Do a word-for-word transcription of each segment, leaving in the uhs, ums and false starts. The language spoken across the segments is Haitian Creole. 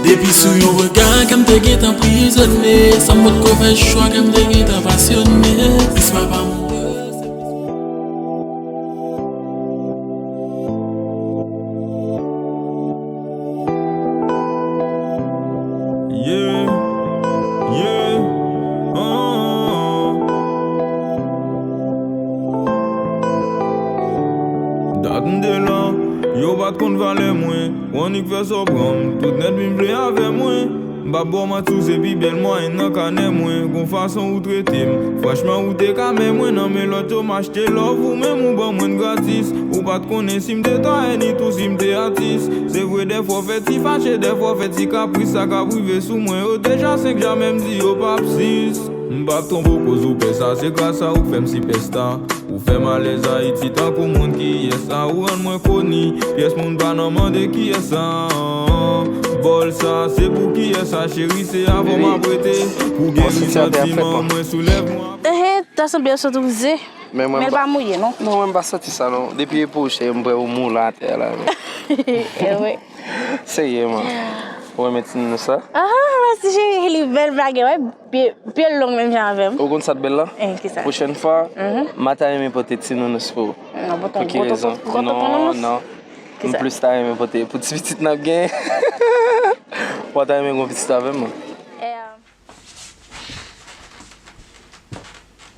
Depi sou yon rega kè m te gentan prizone, san m potko fè chwa kè m te gentan pasyone. Plis m ap amoure. Yeah, yeah, ah, ah, ah. Dat m te la, yo pa t konn valè mwen. W annik fè sa w pran m, tout nèt vin vle avè mwen. M p ap ba w manti, w se pi bèl mwayenn nan kanè mwen. Gon fason ou trete m, franchman ou te ka mè mwen nan men lòt yo, m achte love ou menm ou ban mwen l gratis. Ou pa t konnen si m te ta ènit ou si m te atis. Se vre dèfwa w fè ti fache, dèfwa w fè ti kapris, sa k ap rive sou mwen yo deja senk, jamè m di yo p ap sis. M p ap twonpe w koz ou pè sa, se gras a ou k fè m sipèsta. Ou fè m alèz Ayiti tankou moun kiyès sa, ou rann mwen koni. Pyès moun pa nan mande kiyès sa. Bòl sa, se pou kiyès sa, cheri, se avè w m ap rete. Pou geri santiman mwen sou lèv mwen. Ehe, ta sanble yo sot wouze. Men mwen Men l pa mouye, non. Non, mwen m pa santi sa, non. Depi e poche, m prè ou moule atè la, men. Ewe. Serye, man. Ou renmen ti nou sa? Aha, mèsi, cheri, li bèl blagè, wè. Pye, pye l long menm jan avè m. Ou konn sa t bèl la? Eh, kisa? Pwochèn fwa, mhm, m a ta renmen pote ti nounous pou ou. Non, pou ki rezon? Non, non. M plis ta renmen pote pou ti pitit n ap gen. Ou pa ta renmen gon pitit avè m? Eh,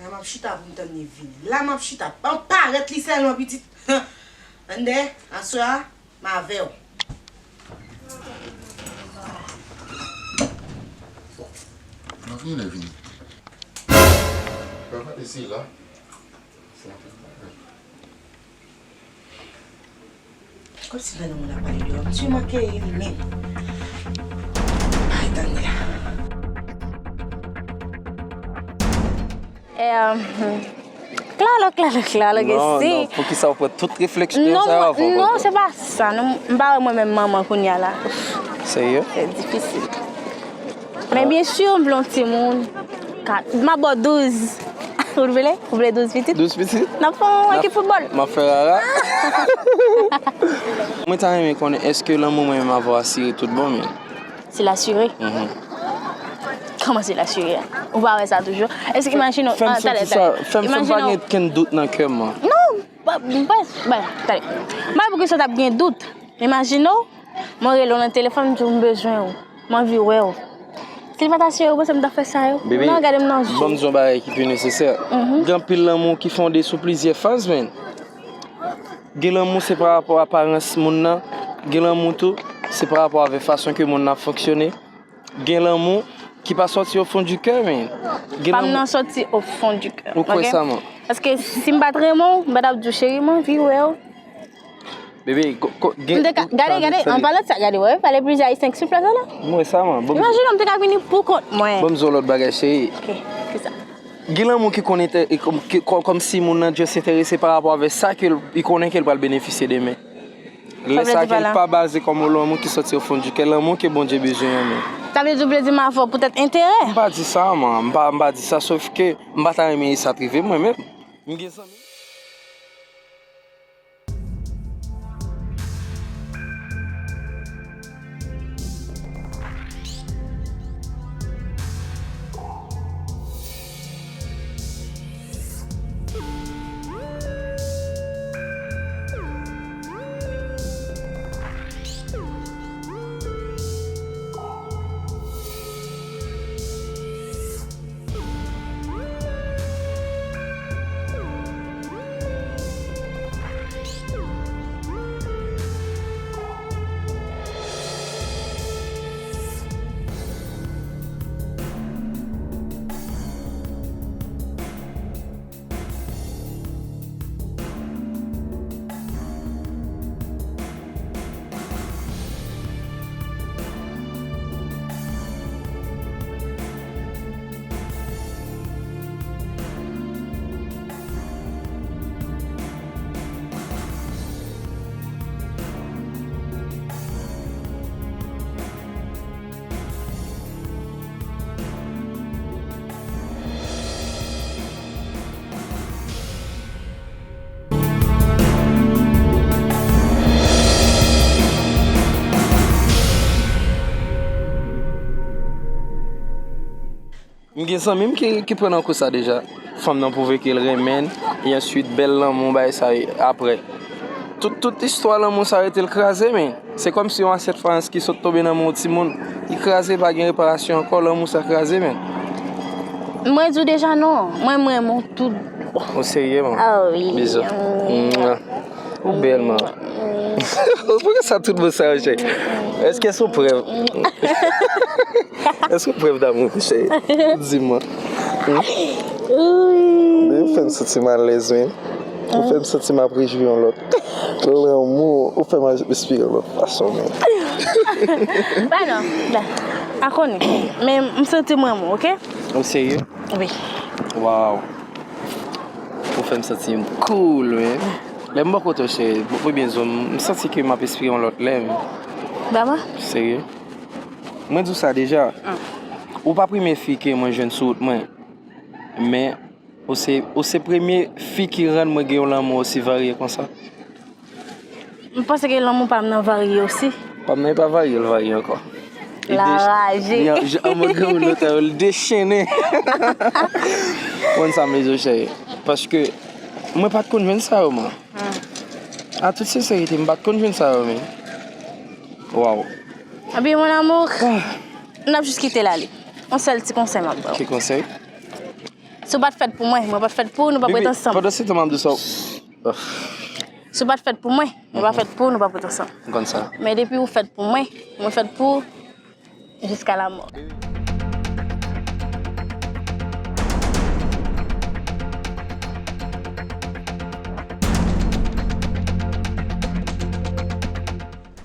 la m ap chita pou m tann li vini. La m ap chita. Ban m parèt li sèlman, pitit. Tande, aswè a, m avè w. Bon, m ap vini, vini. Papa te si la. Kòmsi m tande moun ap pale deyò. Msye manke rimine. Ay, tande la. Eh, klalo, klalo, klalo, ke non, si. Non, poukisa w pran tout refleksyon sa yo avan w pran? Non, se pa sa. Non, m pa wè mwen menm manman kounye a la. Serye? Se difisil. Men byen si, m vle yon timoun. Kat, m ap ba w douz. Ou vle? Ou vle douz pitit? Douz pitit? N ap fè yon ekip foutbòl. M ap fè rara. Mwen ta renmen konnen, èske lanmou mwen menm avè w asire tout bon, men? Se l asire. Mhm. Kòman se l asire? Ou pa wè sa toujou? Èske, imajine w, fè m ah, soti talè, sa, talè. Fè m, fè m pa gen kenn dout nan kè m, man. Non, pa, pa, pa, talè. M pa wè poukisa w t ap gen dout. Imajine w, mwen rele w nan telefòn, m di w m bezwen w. M anvi wè w. Si l pa t asire, ou panse m t ap fè sa yo? Bebe, non, gade m nan je. Ban m di yon bagay ki pi nesesè. Mhm. Gen anpil lanmou ki fonde sou plizyè faz, men. Gen lanmou, se pa rapò aparans moun nan. Gen lanmou tou, se pa rapò avèk fason ke moun nan ap fonksyone. Gen lanmou ki pa sòti au fond du cœur, men. Gen lanmou. Pa m nan sòti au fond du cœur, ok? Ou kwè sa, man? Paske si m pa t renmen w, m pa t ap di w, cheri, m anvi wè w. Bebe, ko-, ko-, gen, m te ka, gade, gade, an palan de sa, gade, wè, pale plizyè ayisyen ki sou plato la. M wè sa, man. Imajine w, m te ka vini pou kont mwen. Ban m di w lòt bagay, cheri. Ok, kisa? Gen lanmou ki konn enterese, kòmsi moun nan just enterese pa rapò avèk sa ke l, li konnen ke l pral benefisye demen. Lè sa ke l pa baze kòm yon lanmou ki sòti au fond du cœur, lanmou ke Bondye bezwen an, men. Sa vle di w vle di m avè w poutèt enterè? M pa di sa, man. M pa, m pa di sa, sòf ke m pa ta renmen sa t rive mwen menm. M gen zanmi. Gen zanmi m ki, ki pran nan kou sa deja. Fanm nan pwouve ke l renmen l, e answit bèl lanmou bay sa ye apre. Tout, tout istwa lanmou sa rete l kraze, men. Se kòmsi yon asyèt fayans ki sot tonbe nan men yon timoun. Li kraze, pa gen reparasyon ankò, lanmou sa kraze, men. Mwen di w deja non. Mwen, mwen renmen w tout. Ou serye, man? Ah wi. Bizou. Mwa. Ou bèl, man. Poukisa tout mo sa yo, cheri? Èske se yon prèv? Èske w prèv damou, cheri? Di mwen. Hmm? Ou fè m santi m alèz, men. Ou fè m santi m ap rejwi yon lòt. Lanmou, ou fè m respire yon lòt fason, men. Ba non, ba. A konnen. Men m santi m renmen w, oke? Ou serye? Wi. Waw. Ou fè m santi m cool, men. Lè m bò kote w, cheri, m byen di w, m santi ke m ap respire yon lòt lè, men. Ba mwen? Serye? Mwen di w sa deja. Ou pa premye fi ke mwen jwenn sou wout mwen. Men, ou se, ou se premye fi ki rann mwen gen yon lanmou osi varye konsa. M panse ke lanmou pa m nan varye osi. Pa m nan e pa varye, l varye ankò. L anraje. An mwen granmoun nan, l dechennen. Konn sa, mezanmi, cheri. Paske mwen pa t konn jwenn sa yo, mwen. A tout senserite, m pa t konn jwenn sa yo, men. Waw. Anpi, mon amour, n ap jis kite l ale. Yon sèl ti konsèy m ap ba w. Ki konsèy? Si w pa t fèt pou mwen, mwen pa t fèt pou ou, nou p ap ret ansanm. Pandan se tan m ap di sa. Si w pa t fèt pou mwen, mwen pa fèt pou ou, nou p ap ret ansanm. M konn sa. Men depi ou fèt pou mwen, mwen fèt pou ou, jiska lamò.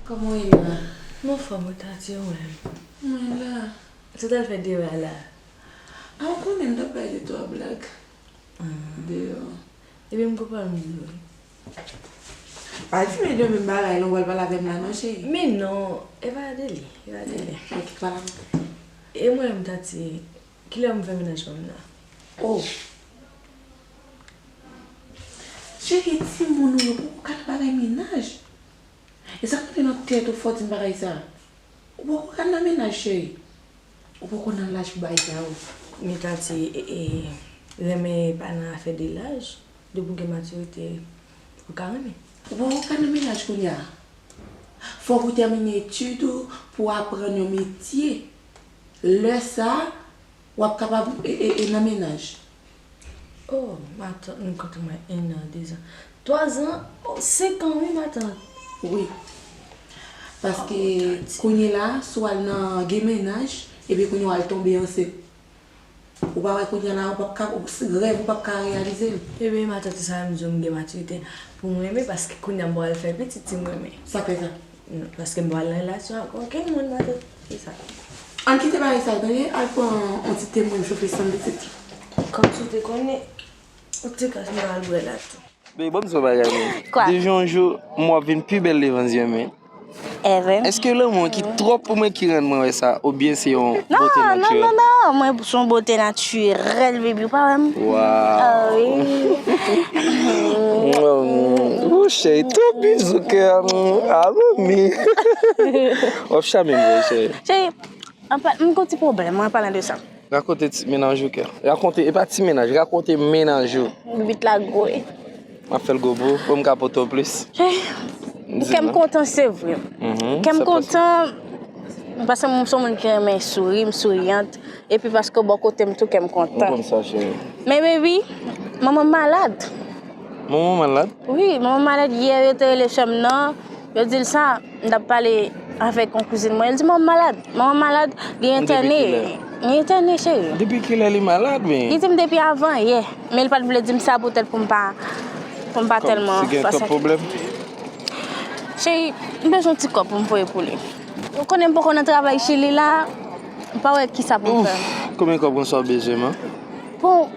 Kòman w ye la? M anfòm, wi, Tati, ou menm? Mwen la. Sa w t al fè deyò a la? A, ou konnen m t ap bay de twa blag. Deyò. Ebyen, m konprann ou. Pa di m e de menm bagay, non, w al pale avè m la, non, cheri. Men non, e pa de li, e pa de li. Ok, pale avè m. E mwen menm, Tati, kilè m fè mennaj pa m nan? Oh. Cheri, timoun ou yo poko ka nan bagay mennaj. E sa k rete nan tèt ou fò di m bagay sa? Ou poko ka nan mennaj, cheri. Ou poko nan laj pou bagay sa yo. Men Tati, e, e, renmen pa nan afè de laj. Depi w gen matirite, ou ka renmen. Ou poko ka nan mennaj kounye a. Fòk ou tèmine etid ou pou w aprann yon metye. Lè sa a, w ap kapab e, e, e nan mennaj. Oh, matant, nou kontre mwen en an, dezan. Twazan, oh, senk an, wi, matant. Wi. Paske kounye la, si w al nan gen mennaj, epi kounye w al tonbe ansent. Ou pa wè kounye a la, ou p ap ka, rèv ou p ap ka reyalize l. Ebyen, matant, se sa m di w, m gen matirite pou m renmen, paske kounye a m pral fè pitit si m renmen. Sa k fè sa? Non, paske m pral nan relasyon ak okenn moun, matant. Se sa. Ann kite bagay sa yo, tande, al pran yon ti te mwen chofe san pitit. Kòmsi w te konnen, ou te ka, m pral bwè la tou. Baby, ban m di w yon bagay, men. Kwa? Depi yon jou, m wè w ap vin pi bèl devan zye m, men. Èske lanmou an ki twòp pou mwen ki rann mwen wè sa, oubyen se yon bote natirèl? Non, non, non, non, mwen se yon bote natirèl, baby, ou pa wè m? Waw. Ah wi. Ou cheri, tou bizou kè m. Ah, manmi. W ap chame m vre, cheri. Cheri, anpa, m gon ti pwoblèm, an palan de sa. Rakonte ti mennaj ou, kè. Rakonte, e pa ti mennaj, rakonte mennaj ou. Bibit la gwo, wi. M ap fè l gwo pou ou, pou m ka pote w plis. Cheri, kè m kontan, se vre. Kè m kontan, paske m se yon moun ki renmen souri, m souriant. Epi paske bò kote m tou, kè m kontan. M konn sa, cheri. Men, baby, manman m malad. Manman w malad? Wi, manman m malad. Yè, yo te rele sè m nan. Yo di l sa, m t ap pale avèk yon kouzin mwen. Li di, "Manman m malad. Manman m malad, li entène." Li entène, cheri. Depi kilè li malad, men? Li di m depi avan yè. Men li pa t vle di m sa poutèt pou m pa, pou m pa tèlman fas ak pwoblèm. Cheri, m bezwen yon ti kòb pou m voye pou li. Ou konnen m poko nan travay Chili la, m pa wè kisa pou m fè. Konbyen kòb konsa w bezwen, man? Bon,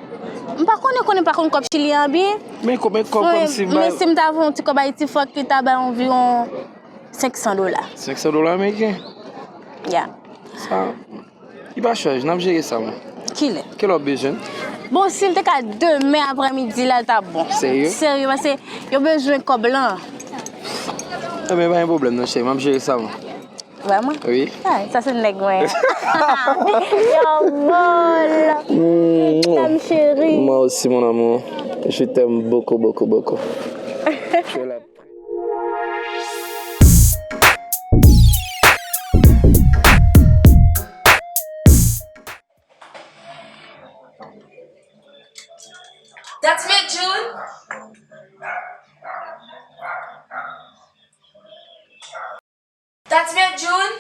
m pa konnen, konnen pa konn kòb Chili an byen. Men konbyen kòb kòmsi? Men si m ta voye yon ti kòb Ayiti, fòk li ta bay anviwon senk san dola. Senk san dola ameriken? Ya. Sa, li pa chaj, n ap jere sa, mwen. Kilè? Kilè w bezwen? Bon, si l te ka demen aprèmidi la, l t ap bon. Serye? Serye, paske yo bezwen kòb lan. Enben, pa gen pwoblèm, non, cheri, m ap jere sa, mwen. Vrèman? Wi. Ah, sa se nèg mwen. Yo bòl. Mwen osi, mon amour. Je t'aime beaucoup, beaucoup, beaucoup. Tati Medjoun. Tati Medjoun.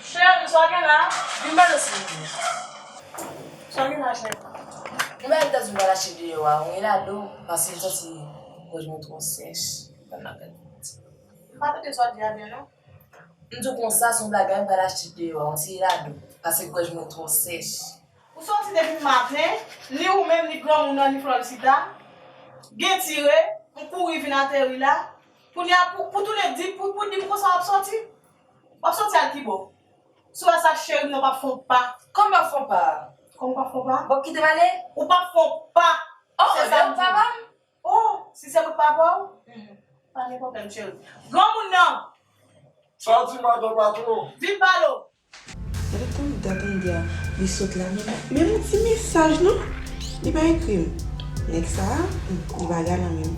Cheri, sa w gen la? Vin ba nou silvouplè. Sa w gen la, cheri? Mwen ba m tati m pral achte deyò a, ou gen lado, paske m santi gòj mwen twò sèch. Ban m nan gade. M pa tande sa w di a byen non. M di w konsa, se yon bagay m pral achte deyò a, yon ti lado, paske gòj mwen twò sèch. Ou soti depi maten, ni ou menm, ni granmoun nan, ni Floricita, gen tire, m kouri vin ateri la. Kounye a, pou, pou tounen di, pou, pou di m konsa w ap soti? W ap soti al ki bò? Si w wè sa cheri m nan p ap fè w pa. Kòman w p ap fè w pa? Kòman w p ap fè w pa? Bon, kite m ale? Ou p ap fè w pa. Oh, se sa m di w. Oh, si se pou papa w, pa gen pwoblèm, cheri. Granmoun nan! Sa w di, madan patwon? Vin pale w. Gade tann dat an di a, li sot la, men, men yon ti mesaj non, li pa ekri m. Nèg sa a, hmm, li pa galan menm.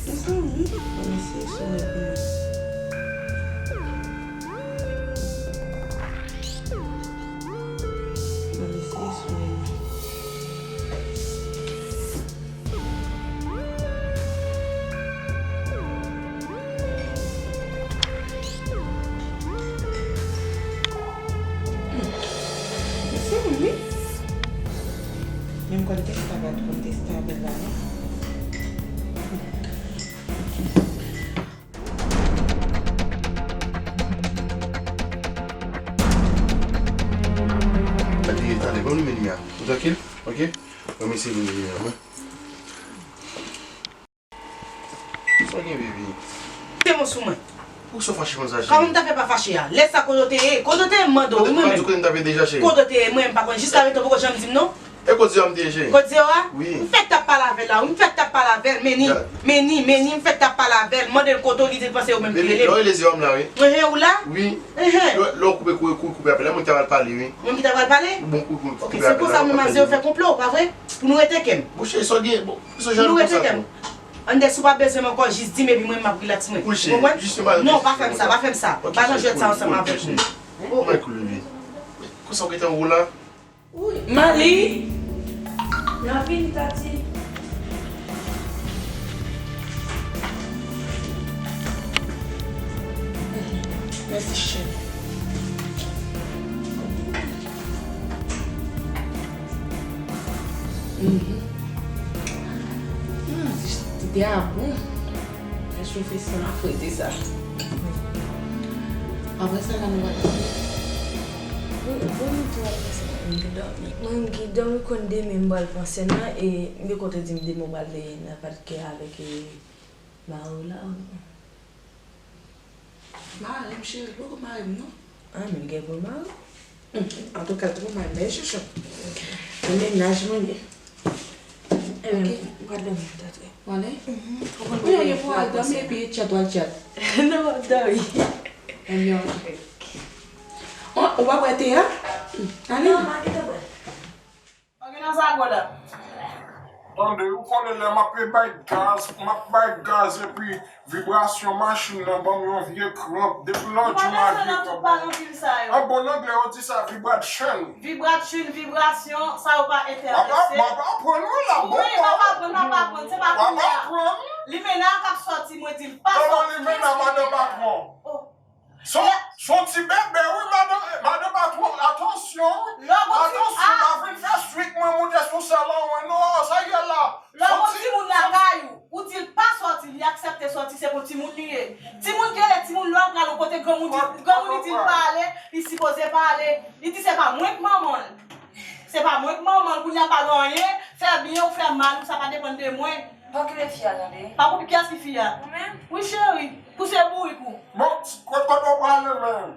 Mezanmi, ban m eseye sonnen pou mwen. Ban m eseye sonnen. Mezanmi. Menm konn testa, pa t konn testa avè l la non. Tande, tande, ban m limen limyè a. Ou trankil? Ok? Ban m eseye limen limyè a, mwen. Sa w gen, baby? Te mwen sou mwen. Poukisa w fache konsa, cheri? Kòman m ta fè pa fache a? Lè sa kote w te ye? Kote w te ye m mande w, wi, mwen menm. Kote m ta fè deja, cheri? Kote w te ye mwen, m pa konn. Jiskaprezan poko janm di m non. E kote Zeo a m te ye, cheri? Kote Zeo a? Wi. M fèk t ap pale avè l la, wi. M fèk t ap pale avè l, Meni, Meni, Meni, m fèk t ap pale avè l, mande l kote w, li di l panse ou menm ki rele m. Lè w rele Zeo a m la, wi. Enhen, ou la? Wi. Enhen. Lè, lè w koupe, koupe, koupe, koupe apèl la, mwen ki ta pral pale, wi. Mwen ki ta pral pale? Bon, koupe, koupe apèl la. Ok, se konsa mwen ak Zeo fè konplo, pa vre? Pou nou rete kè m. Bouche, sa w gen, bon, sa w gen pou sa tou. Anndan, si w pa bezwen m ankò, jis di m epi mwen, m ap rilaks mwen. Ou konprann? Non, pa fè m sa, pa fè m sa. Pa nan jwèt sa ansanm avèk mwen. Oh, oh. Konsa w gentan wo la? Wi. Mali! N ap vini, Tati. Mèsi, cheri. Mhm. Hmm, ti, ti te a bon. Fè chofe san afrete sa. Apre sa la nou va dòmi. Bon, bon, nou tou apre sa, nou te dòmi. Mwen, m ki dòmi konn demen m pral pran sèn nan, e m te konn di m demen w pral nan pat kè avèk, e, mari w la. Mari m, cheri, l poko mari m, non. Ah, men l gen pou l mari w. Antouka, l poko mari m, men chouchou. Nan mennaj mwen ye. Ebyen, ok, m pral dòmi, tante. W ale? Mhm. Ou konn mwen gen pou al dòmi epi tchat w al tchat. Non, m ap dòmi. Ebyen, ok. Ou, ou pa bwè te a? Ale. Non, m a gentan bwè. Ok, nan sa gòd la. Tande, ou konnen lè m ap bay gaz, m ap bay gaz epi vibrasyon machin nan ban m yon vye kranp. Depi lòt jou m a vye kranp. An bon anglè, yo di sa vibration. Vibration, vibrasyon, sa yo pa enterese. W ap, w ap aprann wi la, bon. Wi, m ap aprann, m ap aprann, se pa kounye a. W ap aprann. Limena k ap sòti, mwen di l pa sòti. Kòman Limena, madan patwon? Oh. Son, son ti bebe, wi, madan, madan patwon, atansyon, wi. Atansyon, pa vin fè swit mwen moute sou sèl an, wi, non, sa y e la. Lè w gon timoun lakay ou, ou di l pa sòti, li aksepte sòti, se pou timoun li ye. Timoun ki rele timoun, lè w pral yon kote granmoun di, granmoun li di l pa ale, li sipoze pa ale. Li di se pa mwen k manman l. Se pa mwen k manman l, kounye a pa gen anyen, fè byen ou fè mal, sa pa depann de mwen. Pa okipe fi a, tande. Pa okipe kiyès ki fi a? Ou menm? Wi, cheri. Pouse bourik ou. Bon, kot, kot w prale menm?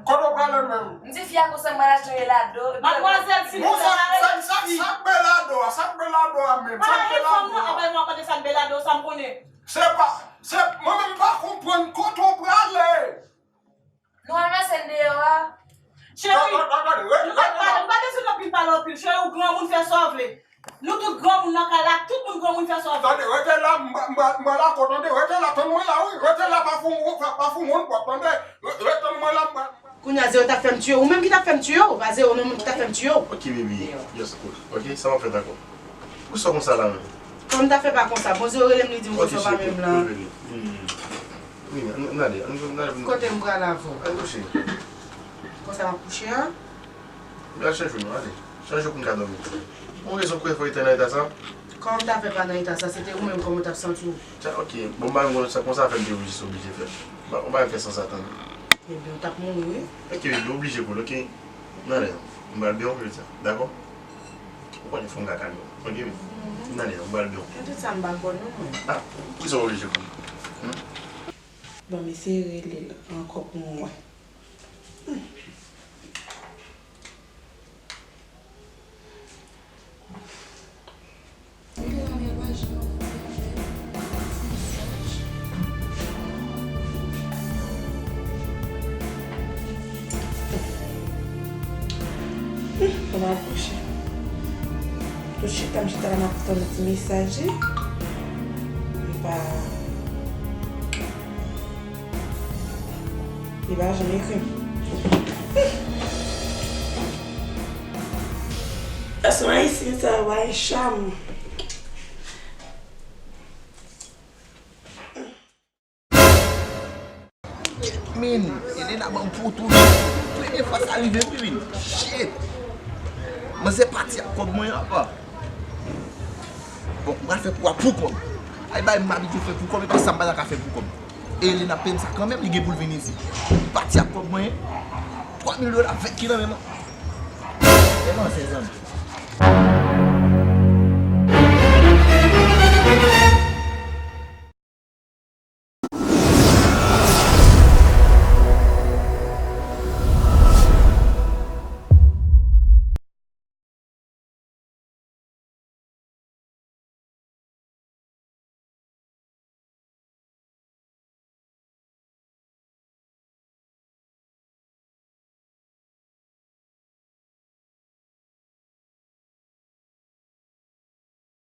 Kot w prale menm? M di fi a konsa m pral achte yon lado. Madmwazèl, silvouplè, pa rele fi. Sa k bel lado a, sa k bel lado a menm? Pa rele fanm nan, anben nou ap mande sa k bel lado, sa m konnen. Se pa, se, mwen menm m pa konprann kot w prale. Nou ranmase l deyò a. Cheri, nou pa, nou pa bezwen anpil pale anpil. Cheri, ou granmoun, fè sa w vle. Nou tout granmoun nan kay la, tout moun granmoun, fè sa w vle. Tande, rete la, m ba, m ba, m ba la kò, tande, rete la, tann mwen la, wi, rete la, pa fou, pa, pa fou moun pwòp, tande, re-, re-, tann mwen la, m ba. Kounye a, Zero t ap fè m tiye w, ou menm ki t ap fè m tiye w, pa Zero non, menm ki t ap fè m tiye w. Ok, baby, just cool, ok, sa m ap fè dakò. Poukisa w konsa la menm? Kòm ta fè pa konsa, bon, Zero rele m, li di m konsa w pa menm la. Wi, ann, ann ale, ann, ann ale. Kote m prale avè w? Al kouche. Konsa m ap kouche a? M pral chanje non, ale. Chanje pou m ka dòmi. Yon rezon kwè fò w te nan eta sa? Kòman m ta fè pa nan eta sa? Se te ou menm, kòman w t ap santi w? Tcha, ok. Bon, m pa menm konn sa konsa fè m te jis oblije fè. Ba, yon bagay fè sans atann. Ebyen, w t ap mouri, wi. Ok, baby, oblije koul, ok? Nan lè, m pral byen w jodi a, dakò? Ou konnen fò m ka kalme w, ok, baby? Nan lè, m pral byen w. Nan tout sa, m pa konn non, mwen. Ah, poukisa w oblije koul? Hmm? Ban m eseye rele l ankò pou m wè. Kòman ap kouche? Tout chita m chita la m ap tann ti mesaj li. Li pa. Li pa janm ekri m. Gason ayisyen sa yo bay cham. Min, Elena ban m poto, min. Premye fwa sa rive m, wi, min. Shit. Manzè pati ak kòb mwen apa. Bon, m pral fè pou a pou kòb. Ay bay m abitye fè pou kòb, e pa sa m pa ta ka fè pou kòb. E Elena peye m sa kanmenm, li gen pou l vin isit. Pati ak kòb mwen, twa mil dola vèt ki nan men mwen. E bon, se zanmi.